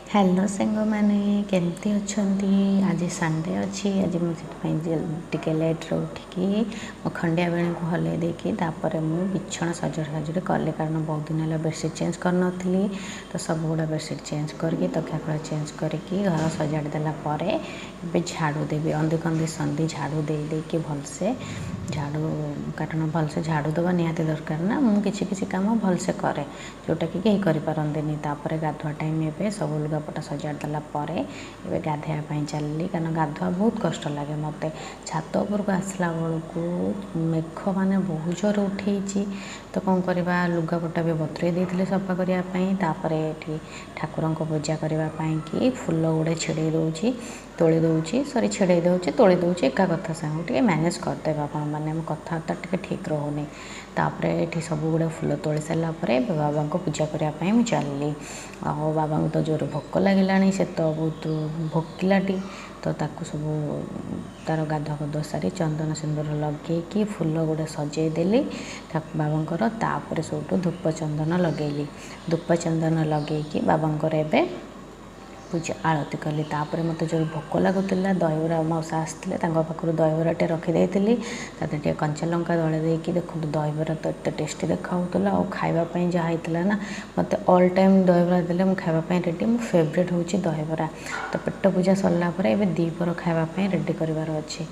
Hello ସାଙ୍ଗମାନେ, କେମିତି ଅଛନ୍ତି? ଆଜି ସଣ୍ଡେ ଅଛି। ଆଜି ମୁଁ ସେଥିପାଇଁ ଟିକେ ଲେଟ୍ରେ ଉଠିକି ମୋ ଖଣ୍ଡିଆ ବେଣୀକୁ ହଲେଇ ଦେଇକି ତାପରେ ମୁଁ ବିଛଣା ସଜଡ଼ା ସଜଡ଼ି କଲି, କାରଣ ବହୁତ ଦିନ ହେଲା ବେଡ଼ସିଟ୍ ଚେଞ୍ଜ କରିନଥିଲି। ତ ସବୁଗୁଡ଼ା ବେଡ଼ସିଟ୍ ଚେଞ୍ଜ କରିକି, ତକିଆ ଖୋଳ ଚେଞ୍ଜ କରିକି ଘର ସଜାଡ଼ି ଦେଲା ପରେ ଏବେ ଝାଡ଼ୁ ଦେବି। ଅନ୍ଦି କନ୍ଦି ସନ୍ଧି ଝାଡ଼ୁ ଦେଇ ଦେଇକି ଭଲସେ ଝାଡ଼ୁ, କାରଣ ଭଲସେ ଝାଡ଼ୁ ଦେବା ନିହାତି ଦରକାର ନା। ମୁଁ କିଛି କିଛି କାମ ଭଲସେ କରେ ଯେଉଁଟାକି କେହି କରିପାରନ୍ତିନି। ତାପରେ ଗାଧୁଆ ଟାଇମ୍, ଏବେ ସବୁ ଲୁଗାପଟା ସଜାଡ଼ି ଦେଲା ପରେ ଏବେ ଗାଧୋଇବା ପାଇଁ ଚାଲିଲି, କାରଣ ଗାଧୁଆ ବହୁତ କଷ୍ଟ ଲାଗେ ମୋତେ। ଛାତ ଉପରକୁ ଆସିଲା ବେଳକୁ ମେଘ ମାନେ ବହୁତ ଜୋର ଉଠେଇଛି। ତ କ'ଣ କରିବା, ଲୁଗାପଟା ବି ବତୁରେଇ ଦେଇଥିଲି ସଫା କରିବା ପାଇଁ। ତାପରେ ଏଠି ଠାକୁରଙ୍କ ପୂଜା କରିବା ପାଇଁକି ଫୁଲ ଗୁଡ଼େ ଛିଡ଼େଇ ଦେଉଛି, ତୋଳି ଦେଉଛି, ସରି, ଛିଡ଼େଇ ଦେଉଛି, ତୋଳି ଦେଉଛି, ଏକା କଥା ସାଙ୍ଗକୁ ଟିକେ ମ୍ୟାନେଜ୍ କରିଦେବେ ଆପଣମାନେ, ମୋ କଥାବାର୍ତ୍ତା ଟିକେ ଠିକ୍ ରହୁନି। ତାପରେ ଏଠି ସବୁ ଗୁଡ଼େ ଫୁଲ ତୋଳି ସାରିଲା ପରେ ଏବେ ବାବାଙ୍କୁ ପୂଜା କରିବା ପାଇଁ ମୁଁ ଚାଲିଲି। ଆଉ ବାବାଙ୍କୁ ତ ଜୋର ଭୋକ ଲାଗିଲାଣି, ସେ ତ ବହୁତ ଭୋକିଲାଟି। ତ ତାକୁ ସବୁ ତା'ର ଗାଧୁଆ ପାଧୁଆ ସାରି ଚନ୍ଦନ ସିନ୍ଦୁର ଲଗେଇକି ଫୁଲ ଗୁଡ଼େ ସଜେଇ ଦେଲି ତାକୁ ବାବାଙ୍କର। ତାପରେ ସବୁଠୁ ଧୂପ ଚନ୍ଦନ ଲଗେଇଲି। ଧୂପ ଚନ୍ଦନ ଲଗେଇକି ବାବାଙ୍କର ଏବେ ପୂଜା ଆଳତି କଲି। ତାପରେ ମୋତେ ଜୋର ଭୋକ ଲାଗୁଥିଲା। ଦହିବରା ମଉସା ଆସିଥିଲେ, ତାଙ୍କ ପାଖରୁ ଦହିବରାଟେ ରଖିଦେଇଥିଲି। ତା ଦେହରେ ଟିକେ କଞ୍ଚା ଲଙ୍କା ଦଳି ଦେଇକି, ଦେଖନ୍ତୁ ଦହିବରା ତ ଏତେ ଟେଷ୍ଟି ଦେଖାହେଉଥିଲା। ଆଉ ଖାଇବା ପାଇଁ ଯାହା ହେଇଥିଲା ନା, ମୋତେ ଅଲ୍ ଟାଇମ୍ ଦହିବରା ଦେଲେ ମୁଁ ଖାଇବା ପାଇଁ ରେଡ଼ି। ମୋ ଫେଭରେଟ୍ ହେଉଛି ଦହିବରା। ତ ପେଟ ପୂଜା ସରିଲା ପରେ ଏବେ ଦ୍ୱିପହର ଖାଇବା ପାଇଁ ରେଡ଼ି କରିବାର ଅଛି।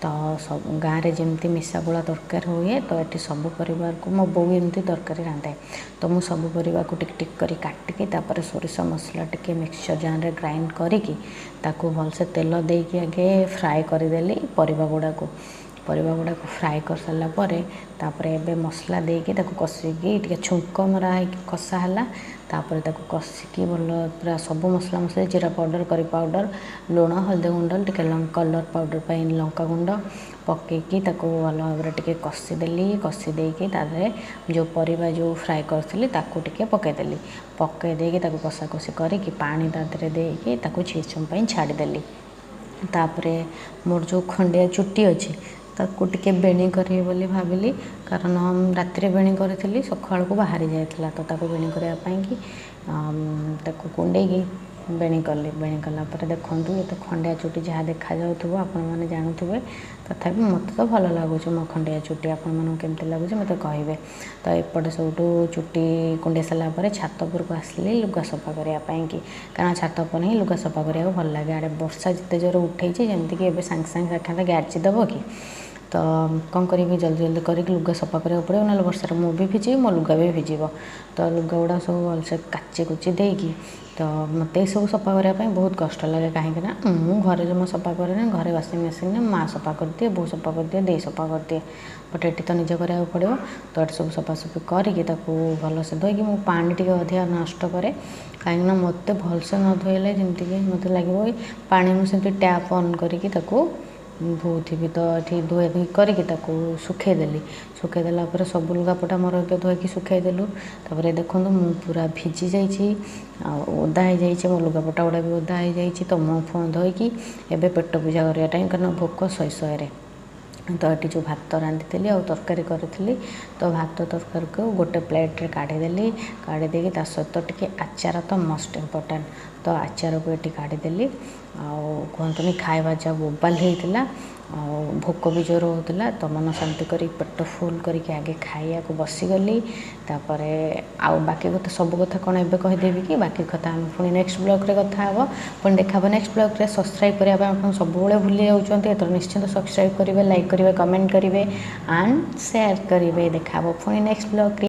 ତ ସବୁ ଗାଁରେ ଯେମିତି ମିଶାଗୋଳା ତରକାରୀ ହୁଏ, ତ ଏଠି ସବୁ ପରିବାରକୁ ମୋ ବୋଉ ଏମିତି ତରକାରୀ ରାନ୍ଧେ। ତ ମୁଁ ସବୁ ପରିବାକୁ ଟିକ ଟିକ କରି କାଟିକି, ତାପରେ ସୋରିଷ ମସଲା ଟିକେ ମିକ୍ସଚର୍ ଜାର୍ରେ ଗ୍ରାଇଣ୍ଡ କରିକି ତାକୁ ଭଲସେ ତେଲ ଦେଇକି ଆଗେ ଫ୍ରାଏ କରିଦେଲି ପରିବା ଗୁଡ଼ାକୁ। ପରିବା ଗୁଡ଼ାକୁ ଫ୍ରାଏ କରିସାରିଲା ପରେ ତାପରେ ଏବେ ମସଲା ଦେଇକି ତାକୁ କଷିକି ଟିକେ ଛୁଙ୍କ ମରା ହେଇକି କଷା ହେଲା। ତାପରେ ତାକୁ କଷିକି ଭଲ ପୁରା ସବୁ ମସଲା ମସଲି, ଜିରା ପାଉଡ଼ର, କରି ପାଉଡ଼ର, ଲୁଣ, ହଳଦୀ ଗୁଣ୍ଡ, ଟିକେ କଲର୍ ପାଉଡ଼ର ପାଇଁ ଲଙ୍କା ଗୁଣ୍ଡ ପକାଇକି ତାକୁ ଭଲ ଭାବରେ ଟିକେ କଷିଦେଲି। କଷି ଦେଇକି ତା ଦେହରେ ଯେଉଁ ପରିବା ଯେଉଁ ଫ୍ରାଏ କରିଥିଲି ତାକୁ ଟିକେ ପକାଇଦେଲି। ପକାଇ ଦେଇକି ତାକୁ କଷାକଷି କରିକି ପାଣି ତା ଦେହରେ ଦେଇକି ତାକୁ କିଛି ସମୟ ପାଇଁ ଛାଡ଼ିଦେଲି। ତାପରେ ମୋର ଯେଉଁ ଖଣ୍ଡିଆ ଚୁଟି ଅଛି ତାକୁ ଟିକେ ବେଣୀ କରିବି ବୋଲି ଭାବିଲି, କାରଣ ରାତିରେ ବେଣୀ କରିଥିଲି, ସକାଳକୁ ବାହାରି ଯାଇଥିଲା। ତ ତାକୁ ବେଣୀ କରିବା ପାଇଁକି ତାକୁ କୁଣ୍ଡେଇକି ବେଣୀ କଲି। ବେଣୀ କଲା ପରେ ଦେଖନ୍ତୁ, ଏ ତ ଖଣ୍ଡିଆ ଚୁଟି ଯାହା ଦେଖାଯାଉଥିବ ଆପଣମାନେ ଜାଣୁଥିବେ, ତଥାପି ମୋତେ ତ ଭଲ ଲାଗୁଛି ମୋ ଖଣ୍ଡିଆ ଚୁଟି। ଆପଣମାନଙ୍କୁ କେମିତି ଲାଗୁଛି ମୋତେ କହିବେ। ତ ଏପଟେ ସବୁଠୁ ଚୁଟି କୁଣ୍ଡେଇ ସାରିଲା ପରେ ଛାତ ଉପରକୁ ଆସିଲି ଲୁଗା ସଫା କରିବା ପାଇଁକି, କାରଣ ଛାତ ଉପରେ ହିଁ ଲୁଗା ସଫା କରିବାକୁ ଭଲ ଲାଗେ। ଆଡ଼େ ବର୍ଷା ଯେତେ ଜୋର ଉଠେଇଛି, ଯେମିତିକି ଏବେ ସାଙ୍ଗେ ସାଙ୍ଗେ ସାକ୍ଷାତ ଗାଜି ଦେବ କି। ତ କ'ଣ କରିବି, ଜଲ୍ଦି ଜଲ୍ଦି କରିକି ଲୁଗା ସଫା କରିବାକୁ ପଡ଼ିବ, ନହେଲେ ବର୍ଷାରେ ମୁଁ ବି ଭିଜିବି, ମୋ ଲୁଗା ବି ଭିଜିବ। ତ ଲୁଗା ଗୁଡ଼ା ସବୁ ଭଲସେ କାଚି କୁଚି ଦେଇକି, ତ ମୋତେ ଏସବୁ ସଫା କରିବା ପାଇଁ ବହୁତ କଷ୍ଟ ଲାଗେ, କାହିଁକିନା ମୁଁ ଘରେ ଜମା ସଫା କରେନି। ଘରେ ୱାସିଂ ମେସିନ୍ରେ ମା ସଫା କରିଦିଏ, ବୋଉ ସଫା କରିଦିଏ, ଦେଇ ସଫା କରିଦିଏ, ବଟ୍ ଏଠି ତ ନିଜେ କରିବାକୁ ପଡ଼ିବ। ତ ଏଠି ସବୁ ସଫାସଫି କରିକି ତାକୁ ଭଲସେ ଧୋଇକି, ମୁଁ ପାଣି ଟିକେ ଅଧିକା ନଷ୍ଟ କରେ, କାହିଁକିନା ମୋତେ ଭଲସେ ନ ଧୋଇଲେ ଯେମିତିକି ମୋତେ ଲାଗିବ କି ପାଣି ମୁଁ ସେମିତି ଟ୍ୟାପ୍ ଅନ୍ କରିକି ତାକୁ ଧୋଉଥିବି। ତ ଏଠି ଧୁଆ ଧୁଇ କରିକି ତାକୁ ଶୁଖେଇଦେଲି। ଶୁଖେଇ ଦେଲା ପରେ ସବୁ ଲୁଗାପଟା ମୋର ଏବେ ଧୋଇକି ଶୁଖେଇଦେଲୁ। ତାପରେ ଦେଖନ୍ତୁ, ମୁଁ ପୁରା ଭିଜି ଯାଇଛି ଆଉ ଓଦା ହେଇଯାଇଛି, ମୋ ଲୁଗାପଟା ଗୁଡ଼ା ବି ଓଦା ହେଇଯାଇଛି। ତ ମୁହଁ ଫୁହଁ ଧୋଇକି ଏବେ ପେଟ ପୂଜା କରିବା ଟାଇମ୍, କାରଣ ଭୋକ ଶହେ ଶହେରେ। ତ ଏଠି ଯେଉଁ ଭାତ ରାନ୍ଧିଥିଲି ଆଉ ତରକାରୀ କରିଥିଲି, ତ ଭାତ ତରକାରୀକୁ ଗୋଟେ ପ୍ଲେଟ୍ରେ କାଢ଼ିଦେଲି। କାଢ଼ି ଦେଇକି ତା ସହିତ ଟିକେ ଆଚାର ତ ମଷ୍ଟ ଇମ୍ପୋର୍ଟାଣ୍ଟ, ତ ଆଚାରକୁ ଏଠି କାଢ଼ିଦେଲି। ଆଉ କୁହନ୍ତୁନି, ଖାଇବା ଯାହା ବୋବାଲ ହେଇଥିଲା, ଆଉ ଭୋକ ବି ଜୋର ହେଉଥିଲା। ତ ମନ ଶାନ୍ତି କରି ପେଟ ଫୁଲ୍ କରିକି ଆଗେ ଖାଇବାକୁ ବସିଗଲି। ତାପରେ ଆଉ ବାକି କଥା ସବୁ କଥା କ'ଣ ଏବେ କହିଦେବି କି? ବାକି କଥା ଆମେ ପୁଣି ନେକ୍ସଟ ବ୍ଲଗ୍ରେ କଥା ହେବ। ପୁଣି ଦେଖା ହେବ ନେକ୍ସଟ ବ୍ଲଗ୍ରେ। ସବସ୍କ୍ରାଇବ୍ କରିବା ପାଇଁ ଆପଣ ସବୁବେଳେ ଭୁଲି ଯାଉଛନ୍ତି, ଏଥର ନିଶ୍ଚିନ୍ତ ସବସ୍କ୍ରାଇବ୍ କରିବେ, ଲାଇକ୍ କରିବେ, କମେଣ୍ଟ କରିବେ ଆଣ୍ଡ ସେୟାର କରିବେ। ଦେଖା ହେବ ପୁଣି ନେକ୍ସଟ ବ୍ଲଗ୍ରେ।